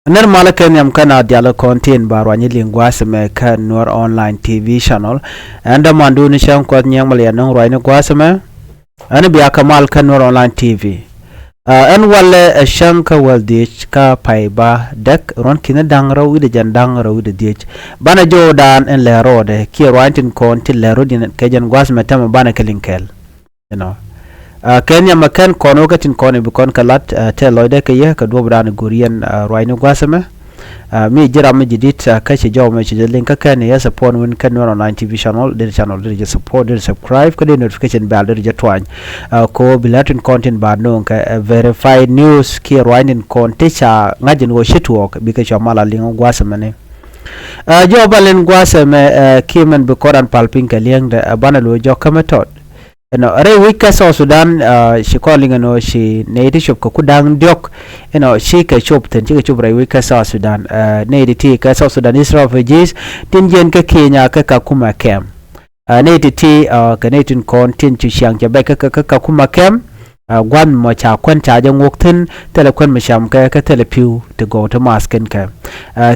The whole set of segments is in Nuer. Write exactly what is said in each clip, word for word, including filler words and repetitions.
Nɛr malä kɛ nhiam kä na dialä kɔn tin ba ruany liŋ gua̱a̱th ɛmɛ kä Nuer Online T V channel. Ɛn dämandu ni cäŋ kuɔth nyiɛŋ mal yɛ nöŋ ruany ni gua̱a̱th ɛmɛ. Ɛn bia kä mal kä Nuer Online T V. Ɛn walɛ ɛ cäŋ kä wäl dhiec kä pay ba däk ruɔ̱n ki̱ni da̱ŋ rɛw wi̱cdɛ jɛn da̱ŋ rɛw wi̱cdɛ dhiec. Banɛ jɔwdan ɛn lɛ rɔɔdɛ kiɛ ruany tin kɔn tin lɛ rɔɔd in kɛ jɛn gua̱a̱th ɛmɛ tämɛ banɛ kɛ liŋ kɛɛl. You know. Kɛ nhiam ɛ kɛn kɔn wä kä tin kɔn i̱ bi kɔn kɛ lat tɛ lɔcdɛ kɛ yɛ kɛ duɔ̱ɔ̱pdan i̱ go̱r yɛn ruacni gua̱a̱th ɛmɛ. Mi ji̱ ram mi ji̱ di̱t kä ci jɔw mɛ ci jɛ liŋ kä kɛn i̱ yɛ support win kɛn Nuer Online T V channel, deri channel deri jɛ support, deri subscribe kä deri notification bell deri jɛ tuany. Ko bi lɛ tin kɔn tin ba no̱o̱ŋ kɛ verified news kiɛ ruacni kɔn ti ca ŋa̱c in wä ci tuɔɔk bikɛ cua mal a liŋ gua̱a̱th ɛmɛ ni. Jɔw ba liŋ gua̱a̱th ɛmɛ kiɛ mɛn bi kɔdan pal piny kɛ liɛŋdɛ banɛ lo̱ jɔk kä mɛ tɔt. Ɛnɔ rɛy wec kä South Sudan ci kɔn liŋ ɛnɔ ci nɛy ti cop kɛ ku da̱ŋ diɔ̱k. Ɛnɔ ci kɛ cop thi̱n ci kɛ cop rɛy wec kä South Sudan. Nɛy ti ti kɛ South Sudanese refugees tin jiɛn kä Kenya kä Kakuma camp. Nɛy ti ti kɛ nɛy tin kɔn tin ci ciaŋ cɛ bɛc kä kä Kakuma camp. Gua̱n mɔ ca kuän ca jɛ ŋuɔk thi̱n thilɛ kuän mi cam kɛ kä thilɛ pi̱w ti gɔw ti math kɛn kɛ.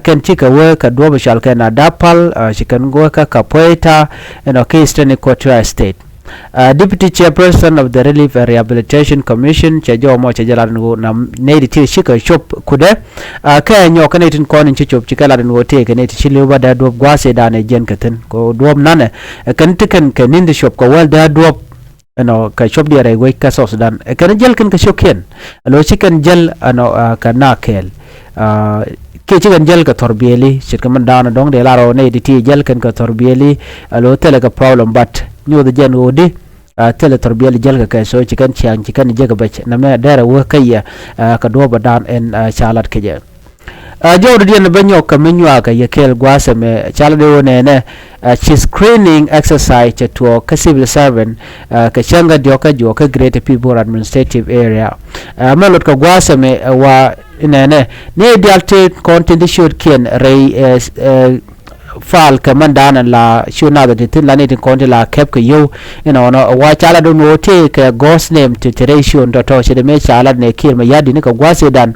Kɛn ci kɛ wee kɛ duɔ̱ɔ̱p cɔal kɛ na dapal ci kɛn wee kä Kapoeta ɛnɔ kɛ Eastern Equatoria State. Deputy Chairperson of the Relief and Rehabilitation Commission cɛ jɔw mɔ cɛ jɛ lat ni ɣöö na nɛy ti ti cikɛ cop kudɛ. Kɛ nyɔk kɛ nɛy tin kɔn in ci cop cikɛ lat ni ɣöö tëëkɛ nɛy ti ci li̱w bä dee duɔ̱p gua̱a̱th ëëdan ɛ jiɛn kɛ thi̱n kɛ duɔ̱ɔ̱p nanɛ. Kɛn ti kɛn kɛ ni̱n ti cop kɛ wäl dee duɔ̱p. Ɛnɔ kɛ cop diɛ rɛy wec kä South Sudan ɛ kɛn jäl kɛn kɛ cio̱kiɛn. Alo ci kɛn jäl ɛnɔ kɛ na kɛɛl. Kiɛ ci kɛn jäl kɛ thɔr biɛli ce̱tkɛ mɛn daanɔ dɔ̱ŋ dee lar ɔ nɛy ti ti jäl kɛn kɛ thɔr biɛli. Alo thilɛ kɛ problem but nyoth jɛn ɣöö di thilɛ thɔr biɛli jäl kɛ kɛ so ci kɛn ciaŋ ci kɛn jek kɛ bɛc nɛmɛ dɛrɛ wee kä yɛ kɛ duɔ̱ɔ̱p ɛ daan ɛn ca lat kɛ jɛ. Jɔwdä diɛn bä nyɔk kɛ mi nyuakä yɛ kɛɛl gua̱a̱th ɛmɛ ca lat dee wä nɛnɛ. Ci screening exercise cɛ tuɔɔk kä civil servant kɛ cäŋ kä diɔ̱k kä juɔk kä Greater Pibor Administrative Area. Mɛ lot kɛ gua̱a̱th ɛmɛ wa nɛnɛ ni dial ti kɔn tin ti ciötkiɛn rɛy fal kɛ mɛn daanɛ la ciöt nath ti thin la ni tin kɔn ti la kɛp kɛ yio̱w. Inɔnɔ wa ca lat dun wä ti kɛ ghost name ti ti rɛy ciöt tɔ̱tɔ̱ ci dee mëë ca lat nɛ kiɛɛr mɛ ya̱t di̱ni kɛ gua̱a̱th i̱dan.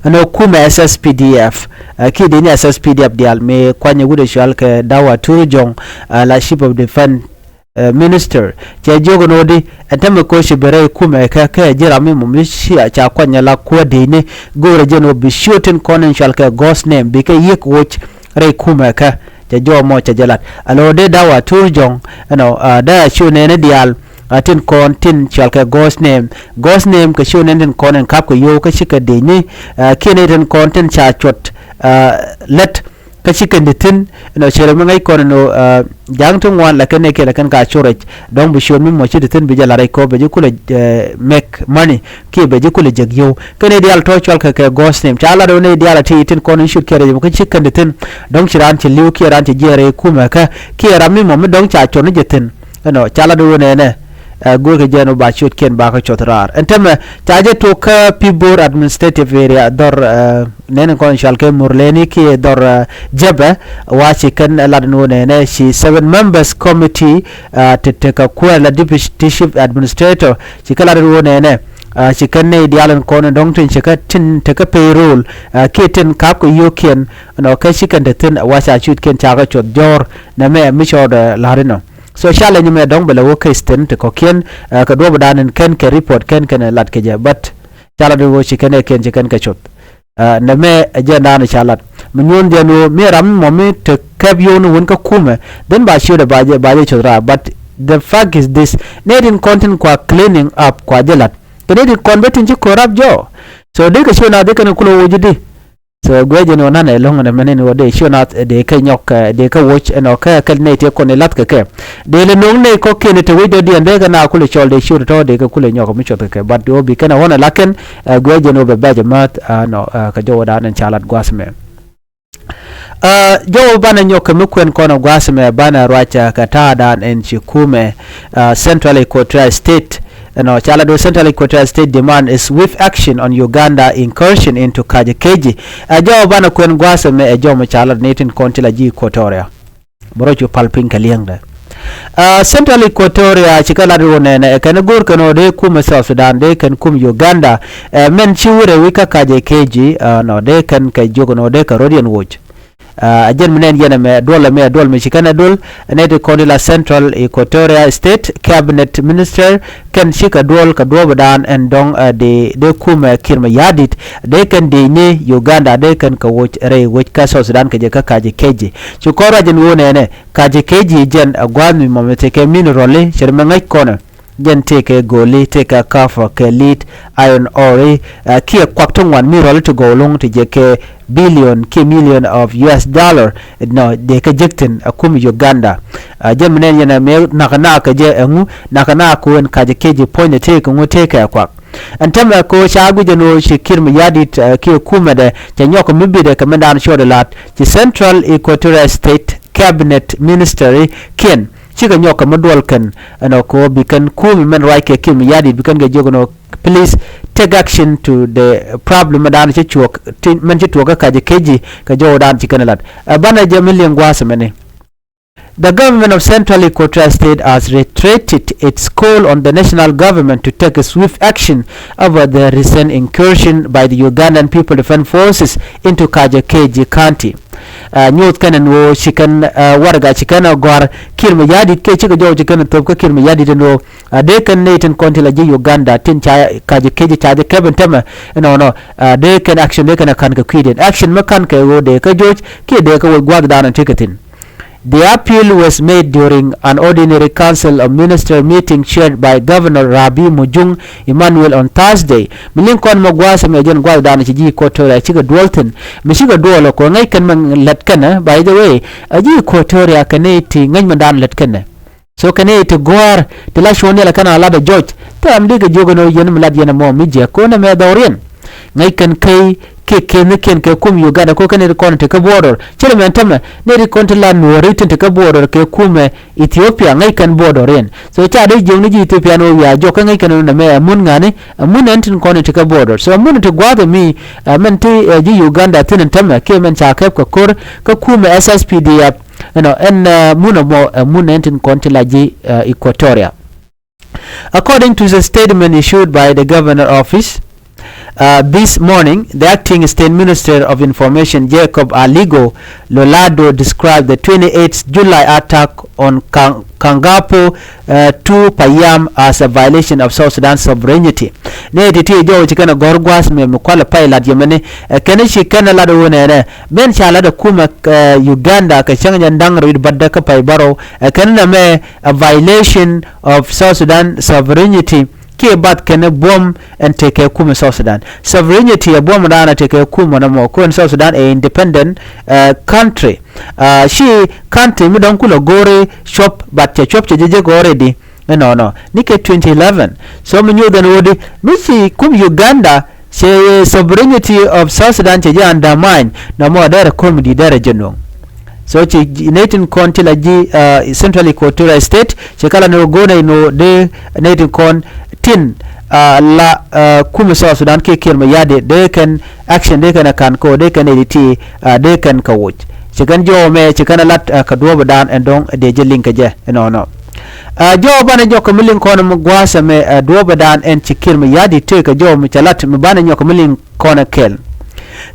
Ɛn ɔ kumɛ S S P D F kiɛ dee ni S S P D F diaal mëë kuanyɛ wut ɛ cual kɛ Dawa Tur Jɔŋ la Chief of Defense Minister cɛ jiök ɛn ɣöö di ɛn tämɛ koci ben rɛy kumɛ kɛ kɛ ji̱ ram mi mɔ mi cia ca kuany ala kuäär dëëcni. Go̱o̱rɛ jɛn ɣöö bi ciöt tin kɔn in cual kɛ ghost name bikɛ yiëk woc rɛy kumɛ kɛ. Cɛ jɔw mɔ cɛ jɛ lat ala ɣöö dee Dawa Tur Jɔŋ ɛnɔ dee a ciöt nɛɛni diaal. A tin kɔn tin cual kɛ ghost name, ghost name kɛ ciöt nɛɛni tin kɔn in kap kɛ yio̱w kä cikɛ dëëcni. Kiɛ nɛy tin kɔn tin ca cuɔt lät kä ci kɛn ti thi̱n. Inɔ cɛ rɛ mi ŋäc kɔn inɔ ja̱a̱ŋ ti ŋuan la kɛn nɛ kiɛn la kɛn ka corɛc. Dɔ̱ŋ bi ciöt mi mɔ ci ti thi̱n bi jɛ la̱r rɛc kɔ bɛ ji̱ kulɛ make money kiɛ bɛ ji̱ kulɛ jek yio̱w. Kɛn i̱ diaal tɔ̱ cual kɛ kɛ ghost name ca lat ɣöö nɛ i̱ diaal a ti i̱ tin kɔn in ciöt kiɛ rɛc mɔ kä ci kɛn ti thi̱n. Dɔ̱ŋ ci raan ci li̱w kiɛ raan ci jiɛɛr rɛy kumɛ kä kiɛ ram mi mɔ mi dɔ̱ŋ ca cuɔt ni jɛ thi̱n. Ɛnɔ ca lat ɣöö nɛnɛ. Go̱o̱rkɛ jɛ ɛn ɣöö ba ciötkiɛn ba kä cuɔth raar ɛn tämɛ ca jɛ tok kä Pibor Administrative Area dhɔr. Nɛn in kɔn cual kɛ Murleni kiɛ dhɔr Jɛbɛ. Wa ci kɛn lat in wä nɛnɛ ci seven members committee ti tekɛ kuɛɛr la Deputy Chief Administrator ci kɛ lat in wä nɛnɛ. Ci kɛn nɛy diaal in kɔn in dɔ̱ŋ tin ci kɛ tin tekɛ payroll kiɛ tin ka̱p kɛ yio̱o̱kiɛn. Nɔ kɛ ci kɛn te thi̱n wa ca cuutkiɛn ca kɛ cuɔth jɔ̱ɔ̱r nɛmɛ mi cɔɔdɛ la̱r inɔ. So ca lɛ nyimɛ dɔ̱ŋ bɛ lɛ wä case thi̱n ti kɔ̱kiɛn kɛ duɔ̱ɔ̱pdan in kɛn kɛ report kɛn kɛn lat kɛ jɛ but ca lat in wä ci kɛn ɛ kiɛn ci kɛn kɛ cuɔth. Nɛmɛ ɛ jɛn daanɔ ca lat mi nyuɔ̱n jɛn ɣöö mi ram mɔ mi te kɛp yio̱w ni wun kä kumɛ. Then ba ciötdɛ ba jɛ ba jɛ cuɔth raar but the fact is this, nɛy tin kɔn tin kua cleaning up kua jɛ lat kɛ nɛy tin kɔn bä tin ci ko̱r rap jɔɔ. So dee kɛ ciöt na dee kɛn kulɛ woc di. So guiɛ jɛn ɣöö nanɛ lo̱ŋ ɛn ɛmɛn in ɣöö dee ciöt na dee kɛ nyɔk dee kɛ woc ɛn ɔ kɛ kɛ nɛy ti kɔn i̱ la̱th kɛ kɛ. Dee lɛ no̱o̱ŋ nɛy kɔ̱kiɛn te wec dɔ̱diɛn dee kɛ na kulɛ cɔl dee ciöt tɔ̱ dee kɛ kulɛ nyɔk mi cuɔth kɛ kɛ but ɣöö bi kɛn ɛ ɣɔn ɛ la̱k kɛn. Guiɛ jɛn ɣöö bɛ bɛ̈c ɛmääth ɛn ɔ kɛ jɔwdan ɛn ca lat gua̱a̱th mɛ. Jɔw banɛ nyɔk kɛ mi kuɛn kɔn ɛ gua̱a̱th mɛ banɛ ruac kɛ ta̱a̱dan ɛn ci kumɛ Central Equatoria State. Ɛnɔ ca lat ɣöö Central Equatoria State demand a swift action on Uganda incursion into Kajo Keji. Ɛ jɔw banɛ kuɛn gua̱a̱th mɛ ɛ jɔw mɛ ca lat ni tin kɔn ti la ji̱ Equatoria. Bɛ rɔ cu pal piny kɛ li̱eŋdɛ. Central Equatoria ci kɛ lat ɣöö nɛnɛ ɛ kɛn go̱o̱r kɛn ɣöö dee kumɛ South Sudan dee kɛn kum Uganda. Ɛ mɛn ci wurɛ wi̱c kä Kaje Keji, ɛ nɔ dee kɛn kɛ jiök ɛn ɣöö dee kɛ rɔ̱diɛn woc. Ɛ jɛn mi nɛn yɛn ɛmɛ duɔl ɛmɛ duɔl mi ci kɛn ɛ duɔl ɛ nɛy ti kɔn ti la Central Equatoria State Cabinet Minister kɛn cikɛ duɔl kɛ duɔ̱ɔ̱pdan ɛn dɔ̱ŋ, ɛ dee dee kumɛ Kiir Mayardit dee kɛn dee ni Uganda dee kɛn kɛ woc rɛy wec kä South Sudan kɛ jɛ kä Kaje Keji. Ci kɔn ruac ɛn ɣöö nɛnɛ Kaje Keji jɛn ɛ gua̱a̱th mi mɔmɛ tekɛ mineral i̱ cɛ ri mɛ ŋäc kɔnɛ. Jɛn tekɛ go̱o̱li tekɛ copper kɛ lead, iron ore, ɛ kiɛ kuak ti ŋuan mineral i̱ ti gɔw lo̱ŋ ti jɛ kɛ billion kiɛ million of U S dollar. Nɔ dee kɛ jek thi̱n ɛ kum Uganda. Ɛ jɛn mi nɛn yɛn ɛ mëë nakä nakä jɛ ɛŋu nakä nakä wen Kaje Keji puɔ̱nydɛ tekɛ ŋu tekɛ kuak. Ɛn tämɛ ko ca guic ɛn ɣöö ci Kiir Mayardit, ɛ kiɛ kumɛdɛ cɛ nyɔk mi bitdɛ kɛ mindan cɔɔdɛ la̱t ci Central Equatoria State Cabinet Minister kiɛn cikɛ nyɔk kɛ mi duɔl kɛn ɛn ɣöö bi kɛn kumɛ mɛn ruac kɛ Kiir Mayardit bi kɛn kɛ jiök ɛn ɣöö please take action to the problem mɛn dan ci cuɔk mɛn ci tuɔk kä Kaje Keji kɛ jɔwdan ci kɛn lat. Ɛ banɛ jɛ mi liŋ gua̱a̱th mɛni. The government of Central Equatoria State has reiterated its call on the national government to take a swift action over the recent incursion by the Ugandan People Defense Forces into Kaje Keji County. Ɛ nyuuth kɛn ɛn ɣöö ci kɛn ɛ warɛga ci kɛn ɛ gɔ̱a̱r Kiir Mayardit kɛ cikɛ jɔw ci kɛn ɛ thop kä Kiir Mayardit ɛn ɣöö ɛ dee kɛn nɛy tin kɔn ti la ji̱ Uganda tin ca Kaje Keji ca jɛ kɛp ɛn tämɛ ɛnɔnɔ. Ɛ dee kɛn action dee kɛn ɛ ka̱n kɛ kui̱diɛn action mi ka̱n kɛ ɣöö dee kä joc kiɛ dee kä wec gua̱a̱thdan ɛn tekɛ thi̱n. The appeal was made during an ordinary Council of Ministers meeting chaired by Governor Rabi Mujung Emmanuel on Thursday. Mi liŋ kɔn mɛ gua̱a̱th ɛmɛ jɛn gua̱a̱thdan ci ji̱ Equatoria cikɛ duɔl thi̱n. Mi cikɛ duɔl ɛ kɔ ŋäc kɛn mɛ lät kɛnɛ, by the way, ɛ ji̱ Equatoria kɛ nɛy ti ŋäc mɛ dan lät kɛnɛ. So kɛn i̱ ti gua̱a̱r ti la cuɔ̱n yɛl kɛn a lat ɛ jɔc. Täämɛ dikɛ jiök ɛn ɣöö yɛn mi lat yɛn ɛmɔ mi jiäk kɔn ɛmɛ dhɔriɛn. Ŋäc kɛn key kiɛ kɛn ni kiɛn kɛ kum Uganda kɔ kɛn i̱ ti kɔn ti kä border. Cɛ ri mɛn tämɛ ni ti kɔn ti la nuɔ̱ɔ̱ri tin ti kä border kɛ kumɛ Ethiopia ŋäc kɛn border in. So ca dee jiök ni ji̱ Ethiopia ni wä wiaa jɔk kä ŋäc kɛn ɛn ɣöö nɛmɛ ɛ mun ŋa̱ni ɛ mun ɛn tin kɔn ti kä border. So ɛ mun ti gua̱a̱th ɛmi ɛ mɛn ti ɛ ji̱ Uganda thi̱n ɛn tämɛ kiɛ mɛn ca kɛp kɛ ko̱r kä kumɛ S S P D F. Ɛnɔ ɛn ɛ mun ɛmɔ ɛ mun ɛn tin kɔn ti la ji̱ ɛ Equatoria. According to the statement issued by the Governor Office, uh, this morning, the Acting State Minister of Information, Jacob Aligo Lolado, described the twenty-eighth July attack on Kang- Kangapo uh, to Payam as a violation of South Sudan sovereignty. Nɛ ti ti jɔw ci kɛn a gɔr guas mɛ mi kual a pay lat yɛmɛni ɛ kɛn ci kɛn a lat wun ɛnɛ. Mɛn ca lat a kumɛ ɛ Uganda kɛ cäŋ jɛ daŋ rit batdä kä pay bärɔw ɛ kɛn nɛ mɛ a violation of South Sudan sovereignty. Kiɛ bath kɛn buɔm ɛn tekɛ kumɛ South Sudan. Sovereignty ɛ buɔm dan a tekɛ kumɛ nɔmɔ kɔn South Sudan ɛ independent uh, country. Uh, ci country mi dɔ̱ŋ kulɛ go̱o̱ri cuɔp but cɛ cuɔp cɛ jɛ jek already. Ɛnɔnɔ ni kɛ twenty eleven. So mi nyuuth ɛn ɣöö di mi ci kum Uganda cɛ sovereignty of South Sudan cɛ jɛ undermine. Nɔmɔ dɛrɛ comedy dɛrɛ jɛ nuɔ̱ŋ. So ci nɛy tin kɔn ti la ji̱ uh, Central Equatoria State cɛ kala ni ɣöö go̱o̱r nɛy ni ɣöö dee nɛy tin kɔn tin uh, la uh, kum South Sudan kiɛ Kiir Mayardit dee kɛn action dee kɛn a kan kɛ ɣöö dee kɛn nɛy ti ti uh, dee kɛn kɛ woc. Ci kɛn jɔw mɛ ci kɛn a lat uh, kɛ duɔ̱ɔ̱pdan ɛn dɔ̱ŋ dee jɛ liŋ kɛ jɛ ɛnɔnɔ. Uh, jɔw banɛ jɔk kɛ mi liŋ kɔn mi gua̱a̱th ɛmɛ uh, duɔ̱ɔ̱pdan ɛn ci Kiir Mayardit tëë kɛ jɔw mi cɛ lat mi banɛ nyɔk kɛ mi liŋ kɔn ɛ kɛl.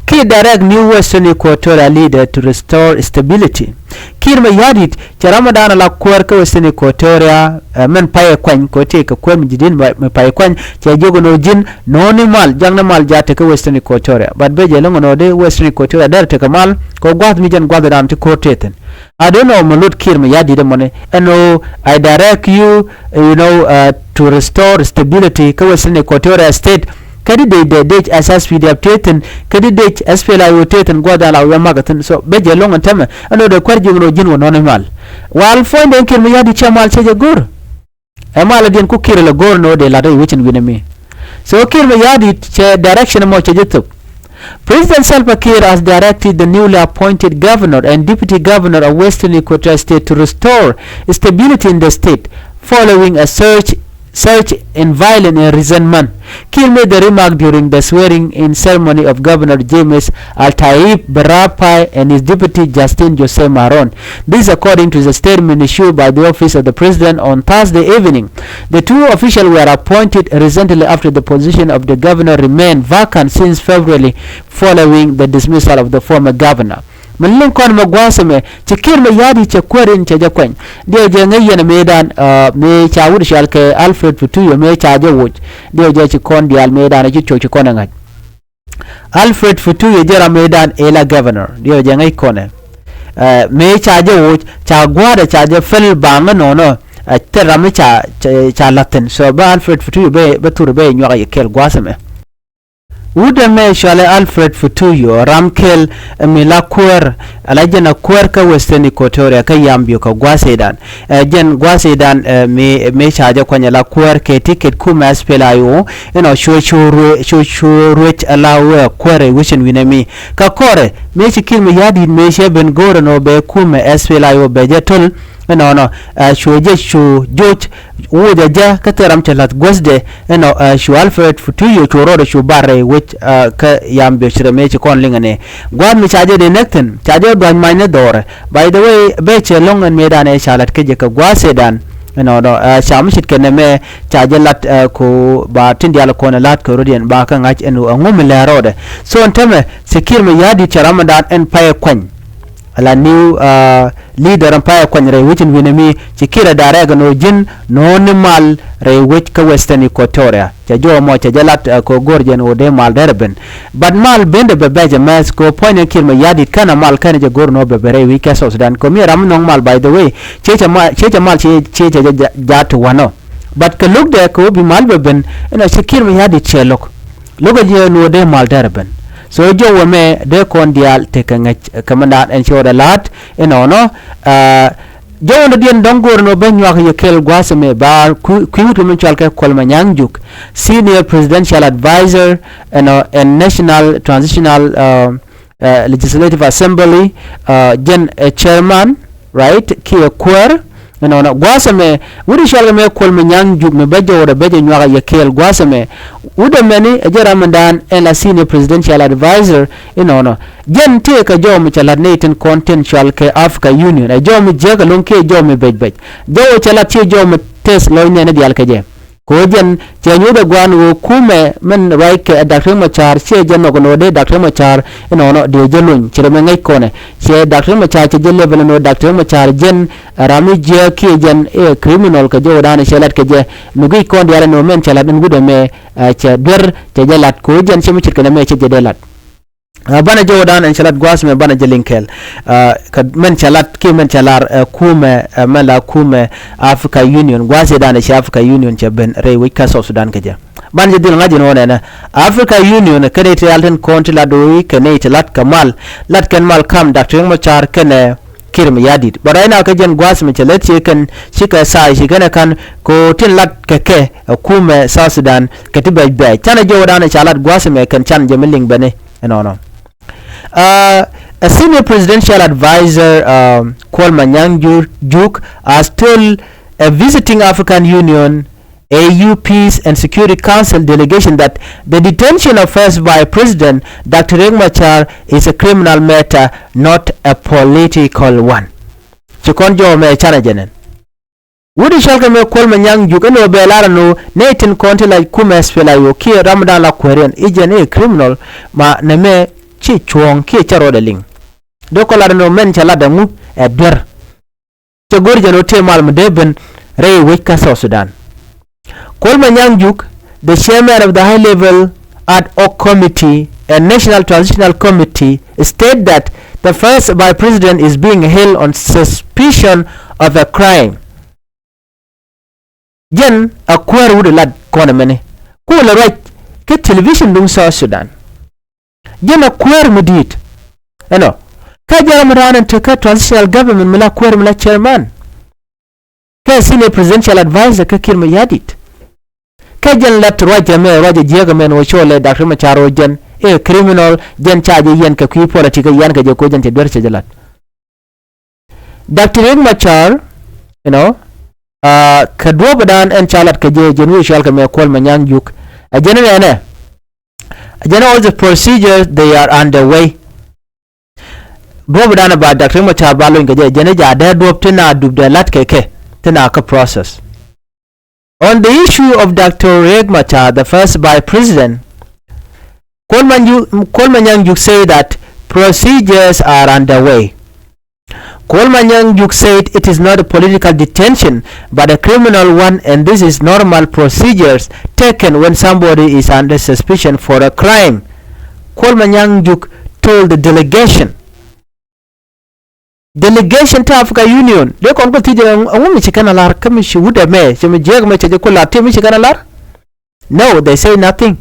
Kiir direct new Western Equatoria leader to restore stability. Kiir Mayardit cɛ ram mi dan a la kuäär kä Western Equatoria uh, mɛn pay ɛ kuany kɛ ɣöö tëë kɛ kuäär mi ji̱ di̱n mi pay ɛ kuany cɛ jiök ɛn ɣöö ji̱n nɔɔni mal jak ni mal jaat te kä Western Equatoria but ben jɛ lo̱ŋ ɛn ɣöö dee Western Equatoria dɛr te kɛ mal kɛ ɣöö gua̱th mi jɛn gua̱th dan ti ko̱r tëë thi̱n. I don't know mɛ lot Kiir Mayardit ɛmɔni ɛn ɣöö I direct you, you know, uh, to restore stability kä Western Equatoria State. Kä di dec dee dec S S P D F tëë thi̱n kä di dec S P L A I O tëë thi̱n gua̱th dan la wi̱i̱ ɛ mak ɛ thi̱n so ben jɛ lo̱ŋ ɛn tämɛ ɛn ɣöö dee kuäär jiök ɛn ɣöö ji̱n wä nɔɔni mal. Wal puɔ̱nydɛ in Kiir Mayardit cɛ mal cɛ jɛ go̱r. Ɛ malä diɛn ku Kiir lɛ go̱o̱r ni ɣöö dee la̱t rɛy wecin wi̱nɛ mi. So Kiir Mayardit cɛ direction mɔ cɛ jɛ thop. President Salva Kiir has directed the newly appointed governor and deputy governor of Western Equatoria State to restore stability in the state following a surge surge in violence in recent months. Kiir made the remark during the swearing-in ceremony of Governor James Al-Taib Barapai and his deputy Justin Jose Maron. This according to the statement issued by the office of the president on Thursday evening. The two officials were appointed recently after the position of the governor remained vacant since February following the dismissal of the former governor. Min liŋ kɔn mɛ gua̱a̱th ɛmɛ ci Kiir mɛ ya̱a̱di cɛ kuäär in cɛ jɛ kuɛny. Diɛw jɛ ŋäc yɛn ɛ mëëdan, ah, mëë ca wut cɔal kɛ Alfred Futuyo mëë ca jɛ woc. Diɛw jɛ ci kɔn diaal mëëdan ɛ ci cuɔ̱k ci kɔn ɛ ŋa̱c. Alfred Futuyo jɛ ram mëëdan ɛ la governor. Diɛw jɛ ŋäc kɔn ɛ. Eh, mëë ca jɛ woc ca gua̱a̱dɛ ca jɛ päl baŋä nɔnɔ. Eh, thil ram mi ca, ca, ca la̱th thi̱n. So bä Alfred Futuyo bɛ, bɛ thur bɛ nyuak yɛ kɛɛl gua̱a̱th ɛmɛ. Wut ɛmɛ cɔalɛ Alfred Futuyo, ram kɛl, eh, mi la kuäär, ala jɛn a kuäär kä Western Equatoria kä Yambio kä gua̱a̱th ëëdan. Eh, jɛn gua̱a̱th ëëdan, eh, mi, mi ca jɛ kuany ala kuäär kɛ ticket kumɛ S P L A I O, inɔ cu cu ruec, cu cu ruec ala wee kuäär ɛ wecin wi̱nɛ mi. Kä kɔrɛ, mi ci Kiir mɛ ya̱a̱di̱t mi cɛ ben go̱o̱rɛ nɔ bɛ kumɛ S P L A I O bɛ jɛ töl, inɔnɔ, eh, cu jɛ cu joc, wucɛ jɛ kä thil ram cɛ la̱th guäthdɛ, inɔ, eh, cu Alfred Futuyo cu rɔɔdɛ cu bar rɛy wec, eh, kä Yambio ci rɛ mëë ci kɔn liŋɛ ni. Gua̱a̱th mi ca jɛ dee näk thi̱n, ca jɛ dhua̱ny mac ni dhɔrɛ. By the way, bɛ cɛ lo̱ŋ ɛn mëëdan ɛ ca la̱t kä jɛ kɛ gua̱a̱th ëëdan. Inɔnɔ, eh, ca mi ce̱tkɛ nɛmɛ, ca jɛ la̱t, eh, ko ba tin diaal kɔn ɛ la̱t kɛ rɔ̱diɛn ba kä ŋa̱c ɛn ɣöö ɛŋu mi lɛ rɔɔdɛ. So ɛn tämɛ, ci Kiir mɛ ya̱a̱di̱t cɛ ramdan ɛn payɛ kuany. Ala new, ah, leader in payɛ kuany rɛy wec in wi̱nɛ mi ci Kiir ɛ da̱rɛ gɛ nɔ ji̱n nɔ ni mal rɛy wec kä Western Equatoria. Cɛ jɔw mɔ cɛ jɛ lat, ah, kɛ go̱r jɛn ɣöö dee mal derɛ ben. But mal bendɛ bɛ bɛc ɛmɛth kɛ ɣöö puɔ̱ny ni Kiir mɛ ya̱a̱di̱t kɛn a mal kɛn jɛ go̱r nɔ bɛ bɛ rɛy wec kä South Sudan. Kɛ ɣöö mi ram mi nɔŋ mal, by the way, ciɛ cɛ mal, ciɛ cɛ mal ciɛ, ciɛ cɛ jɛ ja, ja ti wanɔ. But kɛ lo̱kdɛ kɛ ɣöö bi mal bɛ ben, inɔ ci Kiir mɛ ya̱a̱di̱t cɛ lo̱k. Lo̱kɛ jiɛ nuɔ dee mal derɛ ben. So jɔwɛ mɛ dee kɔn diaal tekɛ ŋäc kɛ mɛ naan ɛn ci ɣɔdɛ la̱t inɔnɔ. Jɔwɛ ni diɛn dɔ̱ŋ go̱o̱r ni wä ben nyuak yɛ kɛɛl gua̱a̱th ɛmɛ ba kui̱ wut kɛ min cɔal kɛ Kuɔl Manyang Juk, Senior Presidential Advisor ɛnɔ ɛn National Transitional Legislative Assembly, jɛn ɛ chairman, right, kiɛ kuäär. Ɛnɔnɔ gua̱a̱th ɛmɛ wut i̱ cɔal kɛ mɛ Kuɔl Manyang Juk mɛ bä jɔwdɛ bä jɛ nyuak a yɛ kɛɛl gua̱a̱th ɛmɛ. Wut ɛmɛni ɛ jɛ ram ɛndan ɛn la Senior Presidential Advisor. Inɔnɔ jɛn tëë kɛ jɔw mi cɛ la̱t nɛy tin kɔn tin cɔal kɛ Africa Union, ɛ jɔw mi jiäk ɛlɔ̱ŋ kiɛ jɔw mi bɛc bɛc. Jɔw cɛ la̱t ciɛ jɔw mi tɛth lɔcnɛ ni diaal kɛ jɛ. Kɛ ɣöö jɛn cɛ nyuuth ɛ gua̱a̱n ɣöö kumɛ min ruac kɛ ɛ Dak Riek Machar ciɛ jɛ nhɔk ɛn ɣöö dee Dak Riek Machar inɔnɔ dee jɛ lony ci rɛ mɛ ŋäc kɔnɛ. Cɛ Dak Riek Machar cɛ jɛ level ɛn ɣöö Dak Riek Machar jɛn ram mi jiääk kiɛ jɛn ɛ criminal kɛ jɔwdan cɛ lat kɛ jɛ. Mi guic kɔn diaal ɛn ɣöö mɛn cɛ lat ɛn wut ɛmɛ cɛ duer cɛ jɛ lat kɛ ɣöö jɛn cɛ mi ce̱tkɛ nɛmɛ cɛ jɛ dee lat. Banɛ jɔwdan ɛn cɛ lat gua̱a̱th mɛ banɛ jɛ liŋ kɛɛl. Kɛ mɛn cɛ lat kiɛ mɛn cɛ lar ɛ kumɛ, ɛ mɛn la kumɛ Africa Union gua̱a̱th ëëdan ɛ cɛ Africa Union cɛ ben rɛy wec kä South Sudan kɛ jɛ. Banɛ jɛ dhil ŋa̱c ɛn ɣöö nɛnɛ Africa Union kɛnɛ ti rial tin kɔn ti lat do̱o̱i kɛnɛ ti lat kɛ mal, lat kɛn mal kam Dak Riek Machar kɛnɛ Kiir Mayardit. But right now kɛ jɛn gua̱a̱th mi cɛ lät ci kɛn ci kɛ tha̱a̱c ci kɛn ɛ ka̱n kɛ ɣöö tin lat kɛ kɛ ɛ kumɛ South Sudan kɛ ti bɛc bɛc. Canɛ jɔwdan ɛ ca lat gua̱a̱th mɛ kɛn can jɛ mi liŋ bɛni. Ɛnɔnɔ. A senior presidential advisor Kuɔl Manyang Juk has told a visiting African Union A U Peace and Security Council delegation that the detention of First Vice President Doctor Riek Machar is a criminal matter, not a political one. Ci kɔn jɔw mɛ canɛ jɛ nɛn. Wut i̱ cɔl kɛ mɛ Kuɔl Manyang Juk ɛn ɣöö bɛ lar ɛn ɣöö nɛy tin kɔn ti la kumɛ S P L A I O kiɛ ramdan la kuääriɛn i̱ jɛn i̱ criminal ma nɛmɛ ci cuɔ̱ɔ̱ŋ kiɛ cä rɔɔdɛ liŋ. Dee kɔn lar ɛn ɣöö mɛn cɛ lat ɛŋu ɛ duer. Cɛ go̱r jɛn ɣöö tëë mal mi dee ben rɛy wec kä South Sudan. Kuɔl Manyang Juk, the chairman of the high level ad hoc committee and national transitional committee, state that the first vice president is being held on suspicion of a crime. Jɛn a kuäär wut ɛ lat kɔn ɛmɛni ku lɛ ruac kä television duŋ South Sudan. Jɛn a kuäär mi di̱i̱t ɛnɔ kä jɛn ram raan ɛn tekä transitional government mi la kuäär mi la chairman. Kɛ senior presidential advisor kä Kiir Mayardit. Kɛ jɛn lat ruacɛ mɛ ruacɛ jiäkä mɛn wä cɔlɛ Doctor Machar wä jɛn i̱ criminal jɛn ca jɛ yɛn kɛ kui̱ politik kɛ yɛn kɛ jɛ ko jɛn cɛ duer cɛ jɛ lat. Doctor Riek Machar, you know, Aa, kɛ duɔ̱ɔ̱p dan ɛn ca lat kɛ jɛ, jɛn wi̱i̱ cɔal kɛ mɛ Kuɔl Manyaŋ Juk. Ɛ jɛn nɛnɛ. Ɛ jɛn all the procedures, they are underway. Duɔ̱ɔ̱p dan ba Doctor Riek Machar ba lony kɛ jɛ, jɛn ɛ ja dee duɔ̱ɔ̱p ti na dup dee lat kɛ kɛ, ti na kä process. On the issue of Doctor Riek Machar, the first vice president, Kuɔl Manyu-, Kuɔl Manyaŋ Juk say that procedures are underway. Kuɔl Manyaŋ Juk said it is not a political detention, but a criminal one, and this is normal procedures taken when somebody is under suspicion for a crime. Kuɔl Manyaŋ Juk told the delegation. Delegation to Africa Union, dee kɔn kɛ thiec ɛŋu mi ci kɛn a lar, kä mi ci wut ɛmɛ, ci mi jiɛk ɛmɛ, ci jɛ ku lar, ti mi ci kɛn a lar? No, they say nothing.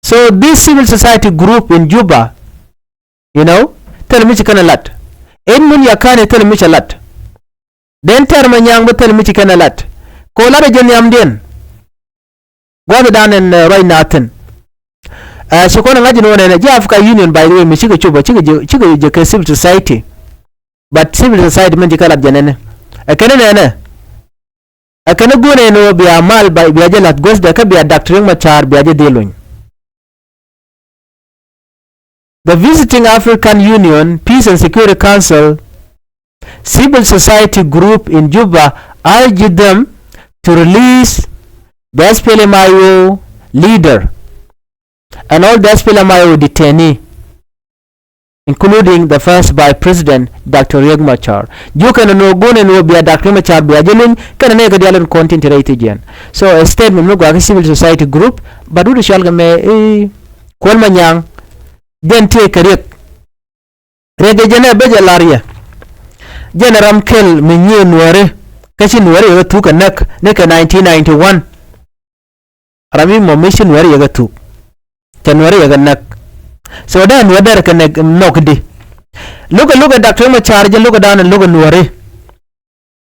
So this civil society group in Juba, you know, thilɛ mi ci kɛn a lat. Edmund Yakani thilɛ mi ci lat. Den Tɛr Manyaŋ bä thilɛ mi ci kɛn a lat. Kɛ ɣöö lat ɛ jɛ nhiamdiɛn. Gua̱thdan ɛn, eh, ruac na thi̱n. Eh, ci kɔn ɛ ŋa̱c ɛn ɣöö nɛnɛ ji̱ Africa Union, by the way, mi cikɛ cop ɔ, cikɛ jɛ, cikɛ jɛ kɛ civil society. But civil society min ci kɛ lat jɛ nɛnɛ. Ɛ kɛn nɛnɛ. Ɛ kɛn go̱o̱nɛ ɛn ɣöö bia mal ba, bia jɛ la̱th guäthdɛ kä bia Doctor Riek Machar bia jɛ dhil luny. The visiting African Union Peace and Security Council civil society group in Juba urged them to release the S P L M I O leader and all the S P L M I O detainee, including the first vice president, Doctor Riek Machar. Jiök kɛn ni ɣöö go̱o̱nɛ ɛn ɣöö bia Doctor Riek Machar bia jɛ luny, kɛn nɛy kɛ diaal tin kɔn tin te rɛy thi̱n jiɛn. So, a statement mi gɔaa kä civil society group, but wut cɔal kɛ mɛ, eh, Kuɔl Manyaŋ, jɛn tëë kɛ Riek. Riek jɛ jɛn ɛ bä jɛ lar yɛ. Jɛn ɛ ram kɛl mi nyiee Nuääri, kä ci Nuääri yɛ kɛ thuk kɛ näk, ni kɛ nineteen ninety-one. Ram mi mɔ mi ci Nuääri yɛ kɛ thuk. Cɛ Nuääri yɛ kɛ näk. So dee Nuäär derɛ kɛ näk nhɔk di. Lo̱kɛ, lo̱kɛ Doctor Machar jɛ lo̱kɛ dan lo̱kɛ Nuääri.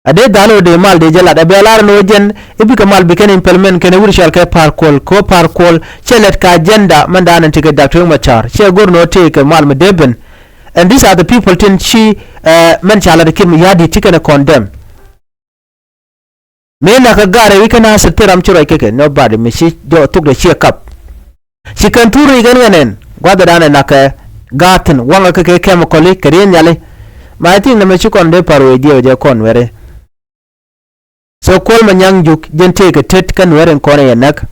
A dee dhal ɣöö dee mal dee jɛ lat. A bia lar ni ɣöö jɛn i̱ bikɛ mal bi kɛn implement kɛn i̱ wut cɔal kɛ Par Kuɔl. Kɛ ɣöö Par Kuɔl cɛ lɛt kɛ agenda mɛn dan in ti kɛ Doctor Machar. Cɛ go̱r ni ɣöö tëë kɛ mal mi dee ben. And these are the people tin ci, eh, mɛn ca lat Kiir Mayardit ti kɛn ɛ condemn. Mëë nakä gaat rɛy wi̱c kä Nasir thil ram ci ruac kɛ kɛ, nobody, mi ci jɔk thok dee ciɛ kap. Ci kɛn thur ni kɛn kɛ nɛn gua̱thdan ɛ nakä gaat thi̱n waŋä kɛ kɛ chemical i̱ kɛ riey nhiali. Ma I think nɛmɛ ci kɔn dee pa̱r wee jiɛw jɛ kɔn weri. So Kuɔl Manyaŋ Juk jɛn tëëkɛ tet kä Nuɛɛr in kɔn ɛ yɛ näk.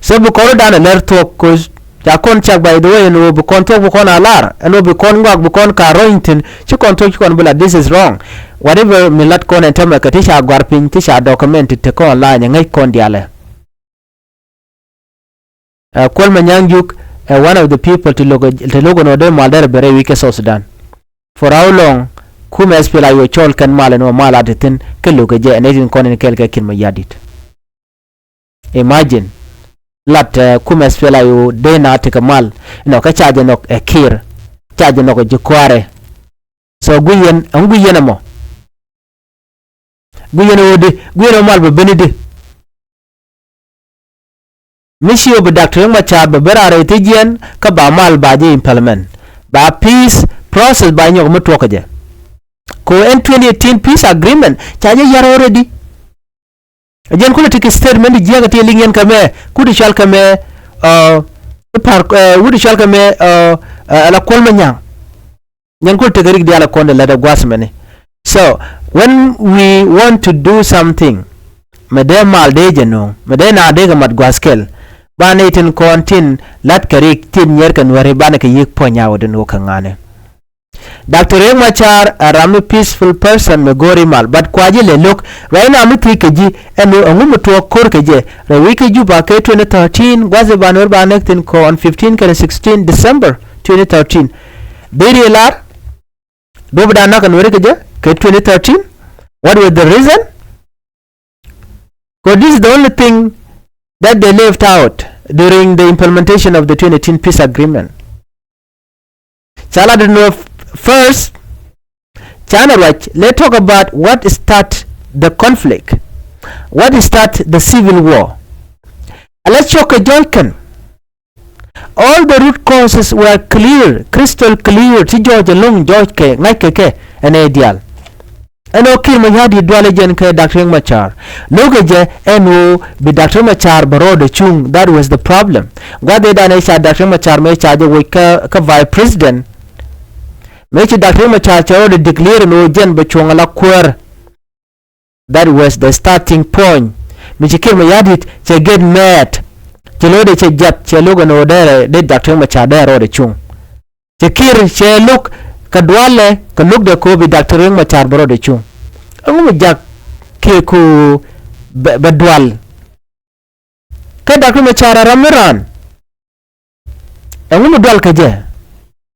So bi kɔn rɔ̱dan ɛ lɛr thuɔ̱k, 'cause ca kɔn cak, by the way, ɛn ɣöö bi kɔn thuɔ̱k bi kɔn a lar, ɛn ɣöö bi kɔn ŋɔak bi kɔn ka rɔ̱ny thi̱n, ci kɔn thuɔ̱k ci kɔn bi la, this is wrong. Whatever mi lat kɔn ɛn tämɛ kɛ ti ca gɔ̱a̱r piny, ti ca document ti te kɔn online, ɛ ŋäc kɔn diaalɛ. Ɛ Kuɔl Manyaŋ Juk ɛ one of the people ti lo̱k, ti lo̱k ɛn ɣöö dee mal derɛ ben rɛy wi̱c kä South Sudan. For how long? Kumɛ S P L A I O cɔl kɛn mal ɛn ɣöö mal a te thi̱n kä lo̱kɛ jɛ ɛn ɛ tin kɔn in kɛɛl kɛ Kiir Mayardit. Imagine. Lat, eh, kumɛ S P L A I O dee na tekɛ mal. Nɔ kä ca jɛ nɔk ɛ Kiir. Ca jɛ nɔk ɛ ji̱ kua̱rɛ. So gui̱c yɛn, ɛŋu gui̱c yɛn ɛmɔ? Gui̱c yɛn ɛ ɣöö di, gui̱c yɛn ɛ ɣöö mal bɛ ben i̱di? Mi ci ɣöö bi Doctor Riek Machar bɛ ben raan rɛy thi̱n jiɛn kä ba mal ba jɛ implement. Ba peace process ba nyɔk mi tuɔk kɛ jɛ. Kɛ ɣöö ɛn twenty eighteen peace agreement ca jɛ yar already. Ɛ jɛn kulɛ tekɛ statement ti jiäk ɛ ti liŋ yɛn kɛ mɛ, kut i̱ cɔal kɛ mɛ, ɛ, i̱ Par, ɛ, wut i̱ cɔal kɛ mɛ, ɛ, ɛ, ala Kuɔl Manyaŋ. Jɛn kulɛ tekɛ rik diaal ɛ kɔn dee lät ɛ gua̱a̱th mɛni. So, when we want to do something, mɛ dee mal dee jɛ no̱o̱ŋ, mɛ dee na dee kɛ mat gua̱a̱th kɛl, banɛ tin kɔn tin la̱t kɛ rik tin nyier kɛ Nuääri banɛ kɛ yi̱k puɔ̱ny a wä den wä kɛ ŋa̱ni. Doctor Riek Machar a ram mi peaceful person mi go̱o̱ri mal, but kua ji̱ lɛ lo̱k. Right now mi thiec kɛ ji̱ ɛn ɣöö ɛŋu mi tuɔɔk ko̱r kɛ jɛ rɛy wi̱c kä Juba kɛ twenty thirteen, gua̱th i̱ ba Nuɛr ba näk thi̱n kɔn fifteen kɛnɛ sixteen December twenty thirteen. Deri lar duɔ̱p dan näk ɛ Nuɛri kɛ jɛ kɛ twenty thirteen. What was the reason? 'Cause this is the only thing that they left out during the implementation of the twenty eighteen peace agreement. Ca lat ɛn ɣöö first, canɛ ruac, let's talk about what start the conflict, what start the civil war. Ala cɔk kɛ jɔc kɛn. All the root causes were clear, crystal clear, ci jɔc ɛlɔ̱ŋ jɔc kɛ ŋa̱c kɛ kɛ ɛn ɛ diaal. Ɛn ɣöö Kiir Mayardit dualɛ jɛn kɛ Doctor Riek Machar. Lo̱kɛ jɛ ɛn ɣöö bi Doctor Riek Machar bɛ rɔɔdɛ cuŋ, that was the problem. Gua̱th ëëdan ëë ca Doctor Riek Machar mëë ca jɛ woc kä, kä vice president. Mëë ci Doctor Riek Machar cɛ rɔɔdɛ declare ɛn ɣöö jɛn bɛ cuɔ̱ŋ ala kuäär. That was the starting point. Mi ci Kiir Mayardit cɛ get mad. Cɛ lo̱kdɛ cɛ jiath, cɛ lo̱k ɛn ɣöö dee, dee Doctor Riek Machar dee rɔɔdɛ cuŋ. Cɛ Kiir cɛ lo̱k kɛ dualɛ, kɛ lo̱kdɛ kɛ ɣöö bi Doctor Riek Machar bɛ rɔɔdɛ cuŋ. Ɛŋu mi jak Kiir kɛ ɣöö bɛ, bɛ dual? Kä Doctor Riek Machar a ram mi raan. Ɛŋu mi dual kɛ jɛ?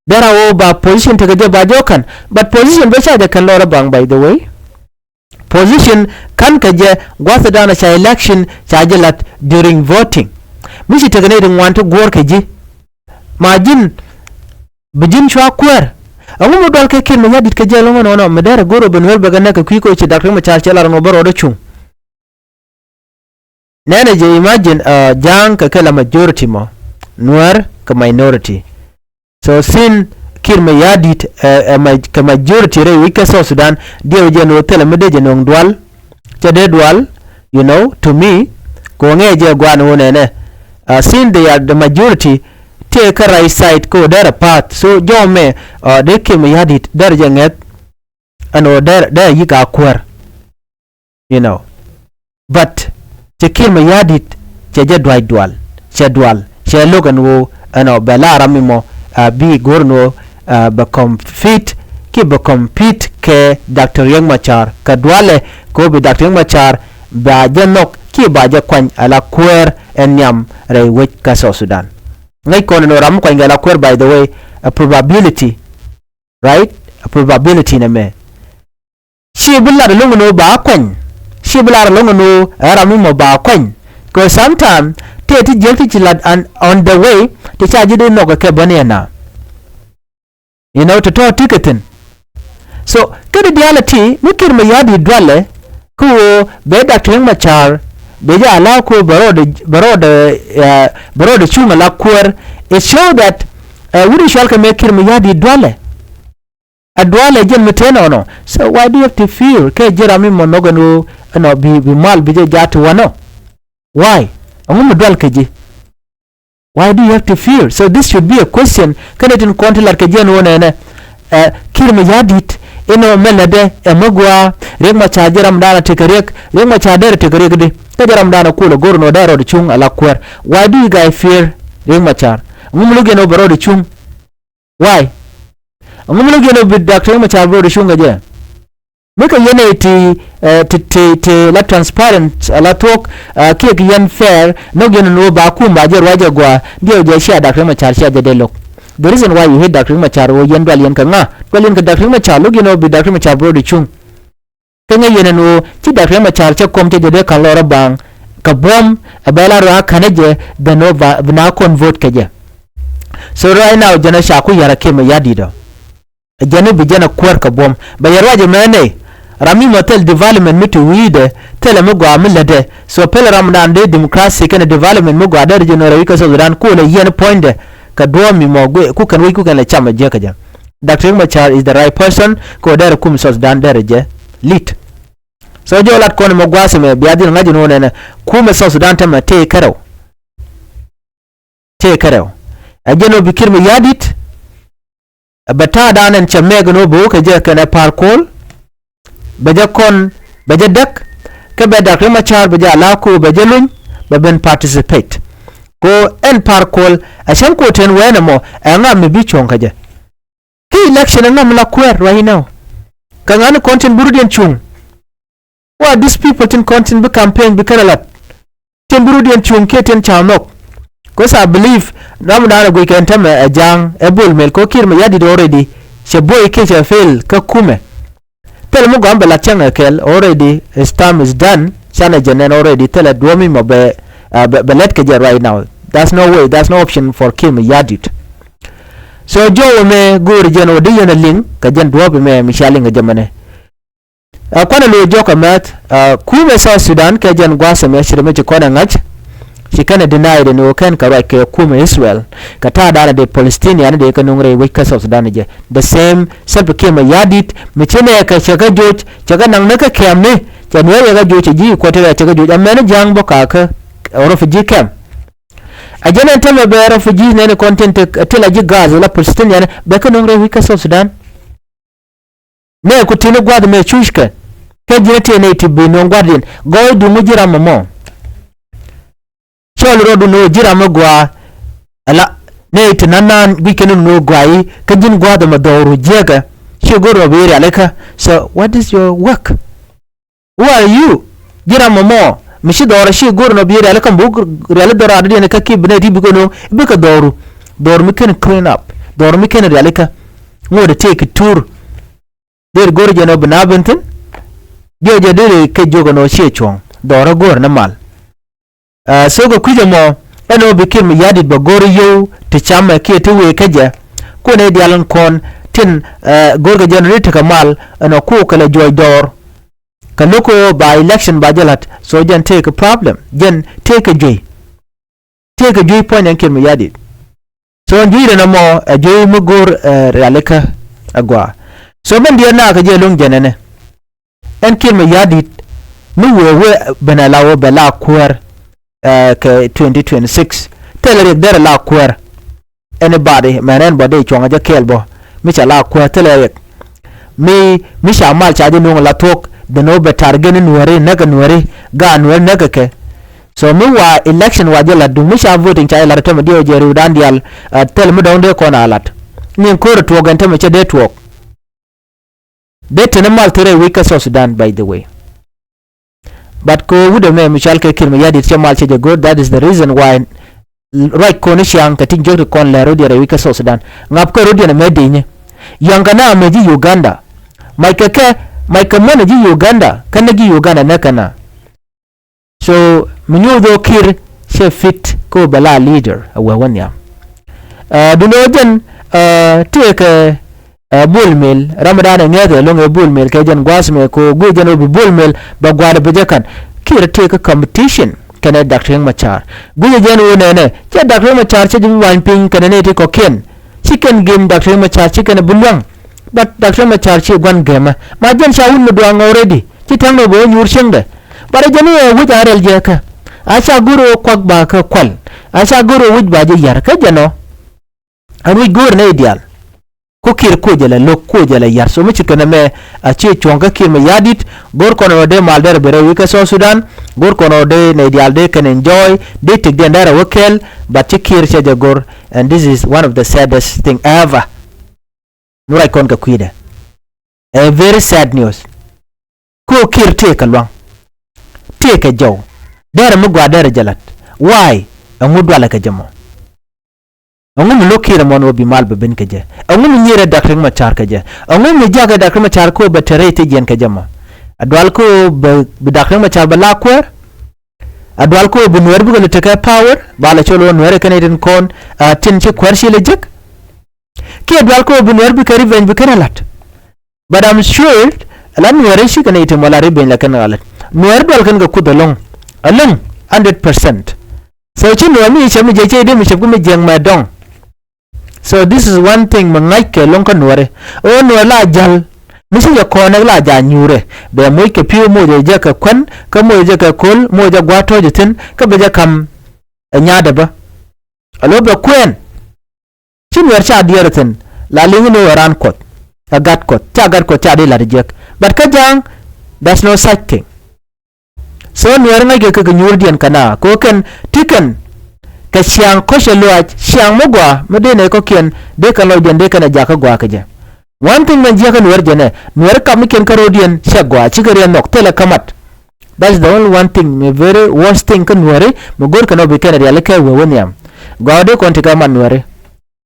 Dee raan ɣöö ba position tekɛ jɛ ba jɔk kän. But position bä ca jɛ kän lɔrä baŋ, by the way. Position ka̱n kɛ jɛ gua̱thdan ca election ca jɛ la̱t during voting. Mi ci tekɛ nɛy ti ŋuan ti guɔ̱ɔ̱r kɛ ji̱. Ma ji̱n bi ji̱n cua kuäär. Ɛŋu mi dual kɛ Kiir Mayardit kɛ jɛ lo̱ŋ ɛnɔnɔ mi derɛ go̱r ɔ ben wer bɛ kɛ näk kɛ kui̱ kɛ ɣöö ci Doctor Riek Machar cɛ lar ɛn ɣöö bä rɔɔdɛ cuŋ. Nɛnɛ jɛ imagine, uh, Ja̱a̱ŋ kɛ kɛ la majority mɔ, Nuäär kɛ minority. So since Kiir Mayardit, uh, uh, ma-, kɛ majority rɛy wec kä South Sudan, diɛw jɛ ɛn ɣöö thilɛ mi dee jɛ nööŋ dual. Cɛ dee dual, you know, to me, kɛ ɣöö ŋɛɛ jɛ gua̱a̱n ɣöö nɛnɛ. Uh, since they are the majority, tëë kä right side kɛ ɣöö derɛ pa̱a̱th. So jɔw mɛ, uh, dee Kiir Mayardit derɛ jɛ ŋäth ɛn ɣöö derɛ, derɛ yi̱k a kuäär. You know. But cɛ Kiir Mayardit cɛ jɛ duac dual, cɛ dual, cɛ lo̱k ɛn ɣöö ɛnɔ bɛ la ram mi mɔ, uh, bi go̱r ɛn ɣöö, uh, bɛ compete, kiɛ bɛ compete kɛ Doctor Riek Machar kɛ dualɛ kɛ ɣöö bi Doctor Riek Machar ba jɛ nhɔk kiɛ ba jɛ kuany ala kuäär ɛn nhiam rɛy wec kä South Sudan. Ŋäc kɔn ɛn ɣöö ram mi kuany kɛ ala kuäär, by the way, a probability, right? A probability nɛmɛ. Ci bi lat ɛlɔ̱ŋ ɛn ɣöö ba kuany. Ci bi lat ɛlɔ̱ŋ ɛn ɣöö ɛ ram mi mɔ ba kuany. Kɛ sometime tëë ti jiäk ti ci lat an, on the way ti ca ji̱ dee nhɔk ɛ kɛ bäni ɛna. You know, tɔ̱tɔ̱ ti kɛ thi̱n. So kä di diaal ɛ ti mi Kiir Mayardit dualɛ kä ɣöö bɛ Doctor Riek Machar bɛ jɛ allow kɛ ɣöö bɛ rɔɔdɛ, bɛ rɔɔdɛ, uh, bɛ rɔɔdɛ cuŋ ala kuäär. It show that, uh, wut i̱ cual kɛ mɛ Kiir Mayardit dualɛ. A dualɛ jɛn mi te nɔnɔ. So why do you have to fear? Kɛ ji̱ ram mi mɔ nhɔk ɛn ɣöö ɛnɔ bi, bi mal bi jɛ jaat ti wanɔ. Why? Ɛŋu mi dual kɛ ji̱? Why do you have to fear? So this should be a question. Kɛnɛ tin kɔn ti lat kɛ ji̱ ɛn ɣöö nɛnɛ, eh, Kiir Mayardit inɔ mɛ lätdɛ ɛ mi gɔaa. Riek Machar ji̱ ramdan a tekɛ Riek. Riek Machar derɛ tekɛ Riek di. Kä ji̱ ramdan a kulɛ go̱r ɛn ɣöö dee rɔɔdɛ cuŋ ala kuäär. Why do you guys fear Riek Machar? Ɛŋu mi lo̱k yɛn ɣöö bɛ rɔɔdɛ cuŋ? Why? Ɛŋu mi lo̱k yɛn ɔ bi Doctor Riek Machar bi rɔɔdɛ cuŋ kɛ jɛ? Mi kɛ yɛn ɛ ti, eh, ti, ti, ti la transparent, eh, la thuɔ̱k, eh, kiɛ kɛ yɛn fair, nhɔk yɛn ɛn ɣöö ba kum ba jɛ ruac ɛ gɔaa, diɛw jɛ cia Doctor Riek Machar cia jɛ dee lo̱k. The reason why you hate Doctor Riek Machar ɣöö yɛn dual yɛn kɛ ŋa? Dual yɛn kɛ Doctor Riek Machar, lo̱k yɛn ɔ bi Doctor Riek Machar bi rɔɔdɛ cuŋ. Kɛ ŋäc yɛn ɛn ɣöö ci Doctor Riek Machar cɛ kɔm cɛ jɛ dee ka̱n lɔrä baŋ kɛ buɔ̱m ɛ bɛ la rɔa ka̱n ɛ jɛ ben ɣöö ba bi na kɔn vote kɛ jɛ. So right now jɛn ɛ ca ku yɛr ɛ Kiir Mayardit ɔ. Jɛn ɛ bi jɛn ɛ kuäär kɛ buɔ̱m bɛ yɛ ruac ɛmɛ nɛy. Ram mi mɔ thil development mi ti wi̱i̱dɛ thilɛ mi gɔaa mi lätdɛ. So pɛlɛ ramdan dee democracy kɛnɛ development mi gɔaa derɛ jɛ nöörɛ wi̱c kä South Sudan kulɛ yɛn puɔ̱nydɛ kɛ duɔ̱ɔ̱p mi mɔ guic ku kɛn wi̱c ku kɛn lɛ cam ɛ jiäk kɛ jɛ. Doctor Riek Machar is the right person kɛ ɣöö derɛ kum South Sudan derɛ jɛ lead. So jɔw lat kɔn mɛ gua̱a̱th ɛmɛ bia dhil ŋa̱c ɛn ɣöö nɛnɛ kumɛ South Sudan tɛmɛ tëë kärɛw. Tëë kärɛw. Ɛ jɛn ɣöö bi Kiir Mayardit ɛ bɛ ta̱a̱dan ɛn cɛ mɛk ɛn ɣöö bɛ wä kɛ jɛ kɛnɛ Par Kuol. Bɛ jɛ kɔn bɛ jɛ däk. Kä bɛ Doctor Riek Machar bɛ jɛ allow kɛ ɣöö bɛ jɛ luny bɛ ben participate. Kɛ ɣöö ɛn Par Kuol ɛ cäŋ kɛ ɣöö te ɛn wɛɛn ɛmɔ ɛ ŋa mi bi cuɔ̱ŋ kä jɛ. Kä election ɛŋa mi la kuäär right now? Kä ŋa̱ni kɔn tin bi rɔ̱diɛn cuŋ? Who are these people tin kɔn tin bi campaign bi kärɛ lat? Tin bi rɔ̱diɛn cuŋ kiɛ tin ca nhɔk? 'Cause I believe ramdan ɛ guic kɛn tämɛ ɛ Ja̱a̱ŋ ɛ Bol Mel kɛ ɣöö Kiir Mayardit already cɛ boy kiɛ cɛ fail kä kumɛ. Thilɛ mi gɔam bɛ lat cäŋ ɛ kɛl already, his time is done. Canɛ jɛ nɛn already, thilɛ duɔ̱ɔ̱p mi mɔ bɛ, uh, bɛ, bɛ lɛt kɛ jɛ right now. That's no way, that's no option for Kiir Mayardit. So jɔw ɛmɛ go̱o̱ri jɛn ɣöö dee yɛn a liŋ kɛ jɛn duɔ̱ɔ̱p ɛmɛ mi cia liŋ kɛ jɛ mɛnɛ. Uh, kuanɛ lo̱c jɔk ɛmɛth, uh, kumɛ South Sudan kɛ jɛn gua̱a̱th ɛmɛ ci ri mi ci kɔn ɛ ŋa̱c. Ci kɛn ɛ deny den ɣöö kɛn kɛ ruac kɛ kumɛ Israel kɛ ta̱a̱ danɛ dee Palestinian dee kɛ nuŋ rɛy wec kä South Sudan jɛ. The same Salva Kiir Mayardit mi ci nɛɛkɛ cɛ kɛ joc, cɛ kɛ naŋ ni kä kɛmni, cɛ nuɛɛr yɛ kɛ joc, cɛ ji̱ Equatoria cɛ kɛ joc. Amɛn ja̱a̱ŋ bä kakä refugee camp. A jɛn ɛn tämɛ bɛ refugee nɛni kɔn tin te ti la ji̱ Gaza la Palestinian bɛ kɛ nuŋ rɛy wec kä South Sudan. Nɛ ku tini gua̱th mɛ cuckɛ. Kä ji̱n ti nɛ ti bi nuɔ̱ŋ gua̱th din gɔɔy duŋ ji̱ ram mɔ. Cɔl rɔ duŋ ji̱ ram mɔ gɔaa. Ala nɛ ti nan nan guic kɛn nuŋ gɔaa yi kä ji̱n gua̱th mɛ dhɔru jiɛkɛ. Ci go̱r mɔ bi rialikä. So what is your work? Who are you? Ji̱ ram mɔ mɔ mi ci dhɔr ci go̱r nɔ bi riali kä buk riali dhɔr adi diɛn kä ki bi nɛ ti bi kɛ no̱o̱ŋ bikɛ dhɔru. Dhɔr mi kɛn clean up. Dhɔr mi kɛn riali kä ŋot tëë ki tur. Dee go̱r jɛ nɔ bi na ben thi̱n. Diɛ jɛ dee kɛ jiök nɔ ciɛ cuɔ̱ŋ dhɔr a go̱r ni mal. Ɛ, so kɛ kui̱c ɛmɔ ɛn ɣöö bi Kiir Mayardit bɛ go̱r yio̱w ti camɛ kiɛ ti wëë kä jɛ. Kuɔn ɛ diaal in kɔn tin, ɛ, go̱r kɛ jɛn ri tekɛ mal ɛn ɣöö ku kɛ lɛ juɔc dɔɔr. Kɛ lo̱k ɣöö ba election ba jɛ la̱t, so jɛn tëëkɛ problem, jɛn tëëkɛ juey. Tëëkɛ juey puɔ̱ny ɛn Kiir Mayardit. So ɛn juey rɛn ɛmɔ ɛ juey mi go̱r, ɛ, rialikä ɛ gɔaa. So min diɛɛr nakä jɛ lo̱ŋ jɛn ɛnɛ. Ɛn Kiir Mayardit mi wëë wëë ben ala wä bɛ la kuäär, eh, kɛ twenty twenty-six. Thilɛ riɛk derɛ la kuäär. Anybody mɛn ɛn bɔ dee cuɔ̱ŋ a jɛ kɛɛl bɔ mi ca la kuäär thilɛ riɛk. Mi, mi ca mal ca jɛ nuŋ la thuɔ̱k dhen wä bɛ tar gɛn nuääri näk nuääri, gaat nuääri näk kɛ. So mi wa election wa jɛ lat duŋ mi ca voting ca jɛ lat tɛmɛ diɛw jɛ riwdan diaal, eh, thilɛ mi dɔ̱ŋ dee kɔn a lat. Ni ko̱r tuɔɔk ɛn tɛmɛ cɛ dee tuɔɔk. Dee teni mal thirɛ wi̱c kä South Sudan, by the way. But ko wut ɛmɛ mi cɔal kɛ Kiir Mayardit cɛ mal cɛ jɛ go̱o̱r, that is the reason why ruac kɔn i̱ ciaŋ kɛ ti jiök ti kɔn lɛr rot yɛn rɛy wi̱c kä South Sudan. Ŋap kɛ rot yɛn ɛmɛ di̱i̱nyɛ. Yɔ̱ŋ kɛ na mɛ ji̱ Uganda. Mac kɛ kɛ, mac kɛ mɔnɛ ji̱ Uganda, kɛn ji̱ Uganda nɛ kɛ na. So mi nyuuth ɣöö Kiir cɛ fit kä ɣöö bɛ la leader a wee wä nhiam. Ɛ, duundɛ ɣöö jɛn, ɛ, tëëkɛ, ɛ, Bol Mel, ram mi da̱a̱n ɛ ŋäth ɛ lo̱ŋ ɛ Bol Mel kɛ jɛn gua̱a̱th mɛ kɛ ɣöö guic jɛn ɣöö bi Bol Mel bɛ gua̱a̱r bɛ jɛ ka̱n. Kiir tëëkɛ competition kɛnɛ Doctor Riek Machar. Guic jɛn ɣöö nɛnɛ cɛ Doctor Riek Machar cɛ jɛ bi ba̱ny piny kɛnɛ nɛy ti kɔ̱kiɛn. Ci kɛn gem Doctor Riek Machar ci kɛn bi luäŋ. But Doctor Riek Machar ci gua̱n gɛmɛ. Ma jɛn ca wut mi duaŋ already. Ci tɛŋ nɔ bɛ wä nyuur cieŋdɛ. But ɛ jɛn i̱ ɛ wi̱c a rɛl jɛ kä. A ca go̱r ɛ wä kuak ba kä kual. A ca go̱r ɛ wä wi̱c ba jɛ yar kä jɛn ɔ. Ɛn wi̱c go̱o̱r nɛy diaal. Ku Kiir kucɛ lɛ lo̱k kucɛ lɛ yar. So mi ci kɛn ɛmɛ a ci cuɔ̱ŋ kä Kiir Mayardit. Go̱o̱r kɔn ɔ dee mal derɛ ben rɛy wi̱c kä South Sudan. Go̱o̱r kɔn ɔ dee nɛy diaal dee kɛn enjoy. Dee tëkdiɛn derɛ wä kɛɛl. But ci Kiir cɛ jɛ go̱r. And this is one of the saddest thing ever. Mi ruac kɔn kɛ kui̱dɛ. A very sad news. Ko Kiir tëëkɛ luaŋ. Tëëkɛ jɔw. Derɛ mi gɔaa derɛ jɛ la̱t. Why? Ɛŋu dualɛ kɛ jɛ mɔ? Ɛŋu mi lo̱k Kiir ɛmɔ ni wä bi mal bɛ ben kɛ jɛ? Ɛŋu mi nyierɛ Doctor Riek Machar kɛ jɛ? Ɛŋu mi jakɛ Doctor Riek Machar ko bɛ te rɛy thiec yɛn kɛ jɛ mɔ? A dual ko bɛ, bi Doctor Riek Machar bɛ la kuäär? A dual ko bi Nuɛr bikɛ lɛ tekɛ power? Ba lɛ col wä Nuɛr kɛn itin kɔn, a, tin ci kuäär ci lɛ jek? Kiɛ dual kä ɣöö bi Nuɛr bikɛ revenge bikɛn a la̱t. But I'm sure la Nuɛr ci kɛn a item wala revenge la kɛn a la̱t. Nuɛr dual kɛn kɛ Kuoth ɛlɔ̱ŋ. Ɛlɔ̱ŋ, hundred percent. So ci Nuɛr mi cɛp mi jiɛc cɛ i̱ dee mi cɛp kä mi jiɛk mɛ dɔ̱ŋ. So this is one thing mi ŋa̱ckɛ ɛlɔ̱ŋ kä Nuɛr. Ɣöö Nuɛr la jäl. Mi ci jɛ kɔn ɛk la ja̱ nyuurɛ. Bɛ moc kɛ pi̱w, moc jɛ kɛ kuän, kä moc jɛ kɛ ko̱l, moc jɛ gua̱a̱th tɔ̱ɔ̱c thi̱n, kä bɛ jɛ ka̱m ɛ nyaatdɛ bä. A lo̱ bɛ kuɛɛn. Ci Nuɛr ca diɛɛr thi̱n la liŋ ni ɣöö ran Kuɔth ɛ gat Kuɔth, ca gat Kuɔth ca di la̱t jiäk. But kä Ja̱a̱ŋ, there's no such thing. So Nuɛr ŋäckɛ kɛ kɛ nyuurdiɛn kɛ na kɛ ɣöö kɛn ti kɛn kɛ ciaŋ kɔ̱cɛ luaac, ciaŋ mi gɔaa mi dee nɛy kɔ̱kiɛn dee kɛn lɔcdiɛn dee kɛn ɛ jakä gɔaa kɛ jɛ. One thing mɛn jiäkä Nuɛr jɛnɛ, Nuɛr kap mi kiɛn kä ro̱diɛn cɛ gɔaa, cikɛ riɛn nhɔk, thilɛ kä mat. That's the only one thing, mi very worst thing kä Nuɛri mi go̱r kɛn ɔ bi kɛn riali kɛ wee wä nhiam. Gɔaa dee kɔn ti kɛ mat Nuɛri.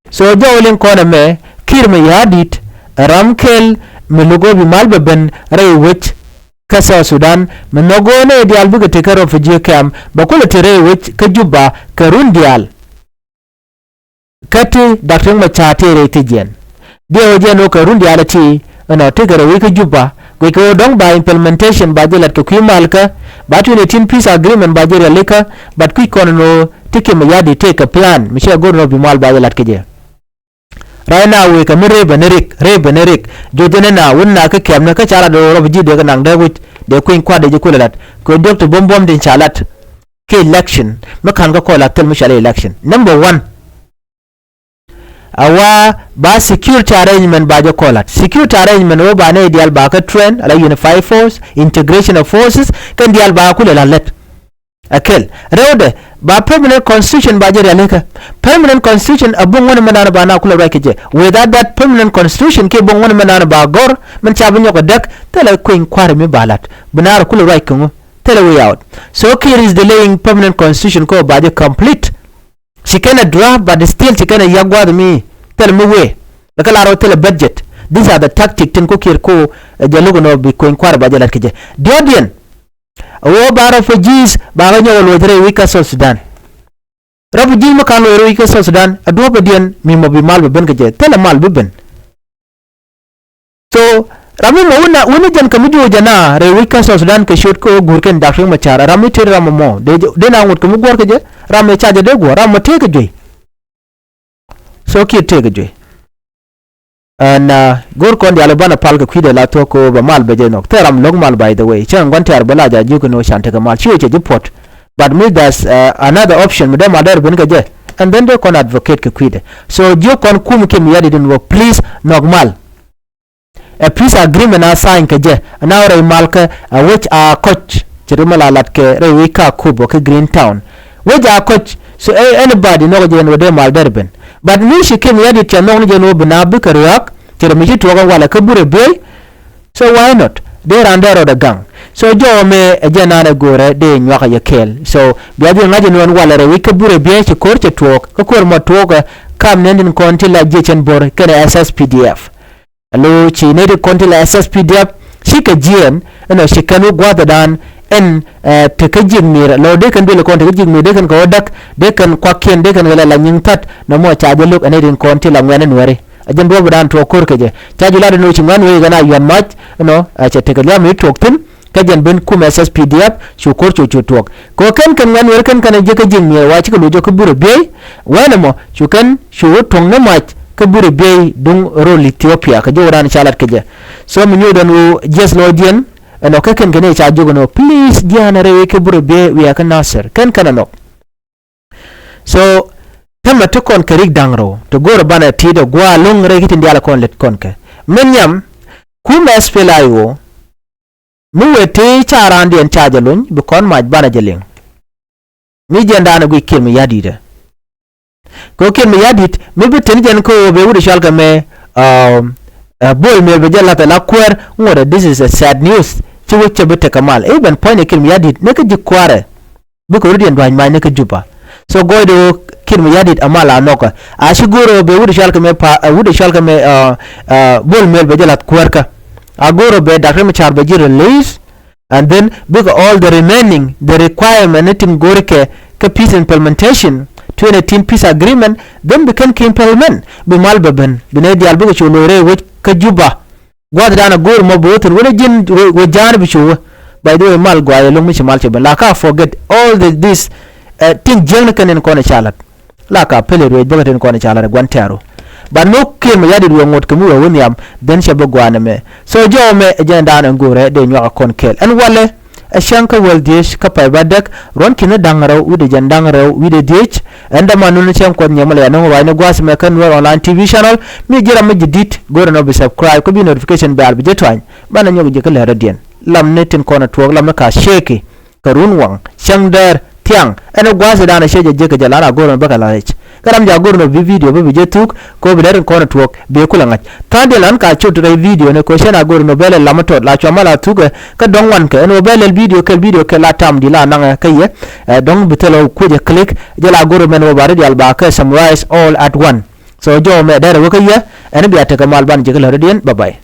So jɔw liŋ kɔn ɛmɛ, Kiir Mayardit ɛ ram kɛl mi lo̱k ɣöö bi mal bɛ ben rɛy wec kä South Sudan, mi nhɔk ɣöö nɛy diaal bikɛ te kä refugee camp, bɛ kulɛ te rɛy wec kä Juba kɛ run diaal. Kä ti Doctor Riek Machar tëë rɛy ti jiɛn. Diɛw jiɛn wä kɛ run diaal ti ɛnɔ tekɛ rɛy wec kä Juba, guickɛ ɣöö dɔ̱ŋ ba implementation ba jɛ lat kɛ kui̱ malkä, Ba twenty eighteen peace agreement ba jɛ rialikä, but kui̱c kɔn ni ɣöö ti Kiir Mayardit tëëkɛ plan mi cɛ go̱r ni ɣöö bi mal ba jɛ la̱t kɛ jɛ. Right now wëë kɛ mi rëë ben rik, rëë ben rik. Juɔc jɛ ni na wun na kä kɛmni kä ca lat ɣöö rɔ bi ji̱ dee kɛ naŋ dee wi̱c dee kui̱ny kua̱r dee ji̱ kulɛ lat kɛ diɔ̱k ti buɔ̱m buɔ̱m tin ca lat. Kɛ election mi ka̱n kä kɔn la thil mi cɔal i̱ election. Number one, a wa ba security arrangement ba jɛ kɔn lat. Security arrangement wä ba nɛy diaal ba kä train ala unified force, integration of forces, kɛn diaal ba kulɛ la lät. A kɛl rɛwdɛ ba permanent constitution ba jɛ rialikä. Permanent constitution a buŋ ŋuɔ̱n mɛn naan ba na kulɛ ruac kɛ jɛ. Without that permanent constitution kiɛ buŋ ŋuɔ̱n mɛn naan ba gɔ̱r mɛn ca bi nyɔk a däk, thilɛ kui̱ny kua̱r mi ba lat bi naar kulɛ ruac kɛ ŋu. Thilɛ way out. So Kiir is delaying permanent constitution kɔ ba jɛ complete. Ci kɛn a draft but still ci kɛn a yak gua̱a̱th mi thilɛ mi wee. Lɛ kä lar wä thilɛ budget. These are the tactic tin ku Kiir ku, eh, jɛ luk nɔ bi kueny kua̱r ba jɛ lat kɛ jɛ. Diɔ̱ɔ̱diɛn a wä ba refugees ba kä nyɔk a luɔc rɛy wi̱c kä South Sudan. Refugees mi ka̱n luɔc rɛy wi̱c kä South Sudan a duɔ̱ɔ̱pɛ diɛn mi mɔ bi mal bi ben kɛ jɛ, thilɛ mal bi ben. So ram mi mɔ wun na wun ni jɛn kɛ mi juɔc jɛ na rɛy wi̱c kä South Sudan kɛ ciöt kä wä guur kɛn Doctor Riek Machar, ram mi tëë ram mɔ dee jɛ dee na ŋut kɛ mi guɔ̱r kɛ jɛ, ram mi ca jɛ dee guɔ̱r, ram mɔ tëë kɛ juey. So Kiir tëë kɛ juey. Ɛn, uh, go̱r kɔn diaal banɛ pal kɛ kui̱dɛ la thuɔ̱k kɛ wä bɛ mal bɛ jɛ nhɔk. Thil ram lo̱k mal, by the way. Cäŋ gua̱n tɛ̈r bɛ la ja jiök kɛ ni wä can tekɛ mal. Ci wä cɛ ji̱ puɔ̱t. But mi there's, uh, another option mi dee mal dee rɛ ben kɛ jɛ. And then dee kɔn advocate kɛ kui̱dɛ. So jiök kɔn kum Kiir Mayardit in wä, please, nhɔk mal. Ɛ peace agreement a sign kɛ jɛ, na rɛy mal kä, ɛ, wec a kɔc, ci ri mal a lat kɛ rɛy wec kä Akobo kä Green Town. Wec a kɔc, so, ɛ, anybody nhɔk jɛ ɛn wä dee mal dɛr ben. But mi ci Kiir Mayardit cɛ nhɔk ni jɛ ɛn wä bi na bikɛ ria̱a̱k, ci ri mi ci tuɔɔk ɛn walɛ kä burɛ biey. So why not? Dee raan dee rɔɔdɛ gaŋ. So jɔwä mɛ ɛ jɛn naan ɛ go̱o̱rɛ dee nyuak ɛ yɛ kɛɛl. So bia dhil ŋa̱c ɛn wä ɛn walɛ rɛy wec kä burɛ biey ci ko̱r cɛ tuɔɔk, kä ko̱r mɔ tuɔɔk ɛ kam nɛn tin kɔn ti la jiec ɛn bo̱r kɛnɛ S S P D F. Alo ci nɛy ti kɔn ti la S S P D F cikɛ jiɛɛn ɛnɔ ci kɛn wä gua̱a̱thdan ɛn, eh, tekä ji̱k mi̱i̱r. Alo dee kɛn duël kɔn tekä ji̱k mi̱i̱r, dee kɛn kɛ wä däk, dee kɛn kuakiɛn, dee kɛn kɛ lɛ la nyiŋ thät. Nɔmɔ ca jɛ lo̱k ɛ nɛy tin kɔn ti la ŋuɛ̈ni Nuääri. A jɛn duɔ̱ɔ̱pdan tuɔɔk ko̱r kɛ jɛ. Ca ji̱ lat ɛn ɣöö ci ŋuɛ̈ni wä kɛ na yuan mac ɛnɔ, eh, cɛ tekɛ liam mi tuɔɔk thi̱n. Kä jɛn ben kum S S P D F cu ko̱r cu cu tuɔɔk. Kɛ ɣöö kɛn kɛn ŋuɛ̈ni Nuääri kɛn kɛn jiäkä ji̱k mi̱i̱r wa cikɛ lo̱c jɔk kä burɛ biey. Wɛnɛ mɔ cu kɛn cu wä tuɔ̱ŋ ni mac kä burɛ biey duŋ rol Ethiopia kɛ jɔwä dan ca lat kɛ jɛ. So mi nyuuth ɛn ɣöö jiäth lɔcdiɛn ɛnɔ kä kɛn kɛn i̱ ca jiök ɛn ɣöö please jia̱a̱n rɛy wec kä burɛ biey wiaa kä Nasir kɛn kɛn ɛnɔ. So tämɛ ti kɔn kɛ rik da̱ŋ rɛw ti go̱o̱rɛ banɛ ti̱i̱t ɛ gua̱a̱ lo̱ŋ rɛy kä tin diaal kɔn lät kɔn kɛ. Min nhiam kum S P L A I O. Mi wëë tëë ca raandiɛn ca jɛ lony bi kɔn mac banɛ jɛ liŋ. Mi jiɛndan ɛ guic Kiir Mayardit ɛ. Kɛ ɣöö Kiir Mayardit mi bi teni jɛn kä ɣöö bɛ wut ɛ cɔal kɛ mɛ, um, uh, Bol Mel bɛ jɛ lath ɛ la kuäär ŋot ɛ, this is a sad news. Ci wä cɛ bi tekɛ mal. I̱ ben puɔ̱ny ɛ Kiir Mayardit ni kä ji̱ kua̱rɛ. Bikɛ rut yɛn dua̱ny ma̱a̱cni kä Juba. So gɔɔydɛ ɣöö Kiir Mayardit a mal a nhɔkä. A ci go̱o̱r ɣöö bɛ wut ɛ cɔal kɛ mɛ pa, ɛ, wut ɛ cɔal kɛ mɛ, ɛ, ɛ, Bol Mel bɛ jɛ lath kuäärkä. A go̱o̱r ɣöö bɛ Doctor Machar bɛ ji̱ release. And then bikɛ all the remaining, the requirement ni tin go̱o̱rkɛ kä peace implementation, twenty eighteen peace agreement, then bi kɛn kɛ implement. Bi mal bɛ ben bi nɛy diaal bikɛ cu lo̱c rɛy wec kä Juba. Gua̱thdan a go̱o̱r mɔ bi wä thi̱n wä ni ji̱n wä, wä ja̱a̱n bi cu wä. By the way, mal guay ɛlɔ̱ŋ mi ci mal cɛ ben la ka forget all the, this, eh, thing jiäkni kɛn in kɔn i̱ ca la̱t. La ka pɛl i̱ ruëëc bäkɛ tin kɔn i̱ ca la̱t i̱ gua̱n tɛ̈ru. But mi wä Kiir Mayardit wëë ŋot kɛ mi wëë wä nhiam, then cɛ bi gua̱a̱n ɛmɛ. So jɔw ɛmɛ ɛ jɛn dan ɛn go̱o̱rɛ dee nyuak ɛ kɔn kɛɛl. Ɛn walɛ ɛ cäŋ kä wäl dhieec kä pay bädäk, ruɔ̱n ki̱n da̱ŋ rɛw wi̱cdɛ jiɛn da̱ŋ rɛw wi̱cdɛ dhieec. Ɛn dämanun cäŋ Kuɔth Nyiɛmɔ lɛ ya nöŋ ruacni gua̱a̱th ɛmɛ kä Nuer Online T V channel. Mi ji̱ ram mi ji̱ di̱t go̱o̱rɛ nɔ bi subscribe kä bi notification bell bi ji̱ tuany. Banɛ nyɔk ji̱ kä lɛr rɔ̱diɛn. Lamni tin kɔn ɛ tuɔɔk, lamni ka share kɛ run waŋ, cäŋ däär, thiaŋ. Ɛn ɛ gua̱a̱th ɛ dan ɛ cɛ jɛ jiäk kɛ jɛ lan a go̱o̱rɛ nɔ bäkɛ la rɛc. Kä ram ja̱ go̱r nɔ bi video bi bi jɛ thuk, kɛ ɣöö bi lɛr in kɔn ɛ tuɔɔk bi kulɛ ŋa̱c. Tha̱a̱ŋdiɛn lan ka cot rɛy video ni kɛ ɣöö cɛn a go̱r nɔ bɛ lɛl lamä tɔt la cua mal a thuk ɛ kä dɔ̱ŋ wankɛ ɛn ɣöö bɛ lɛl video kɛl, video kɛl la tam di la naŋɛ kä yɛ. Ɛ, dɔ̱ŋ bi thil ɣöö kuecɛ click jɛ la go̱r mɛn ɣöö ba ri diaal ba kɛ summarize all at one. So jɔw mɛ dɛrɛ wä kä yɛ ɛn bia tekɛ mal ban ji̱ kä lät rɔ̱diɛn. Bye bye.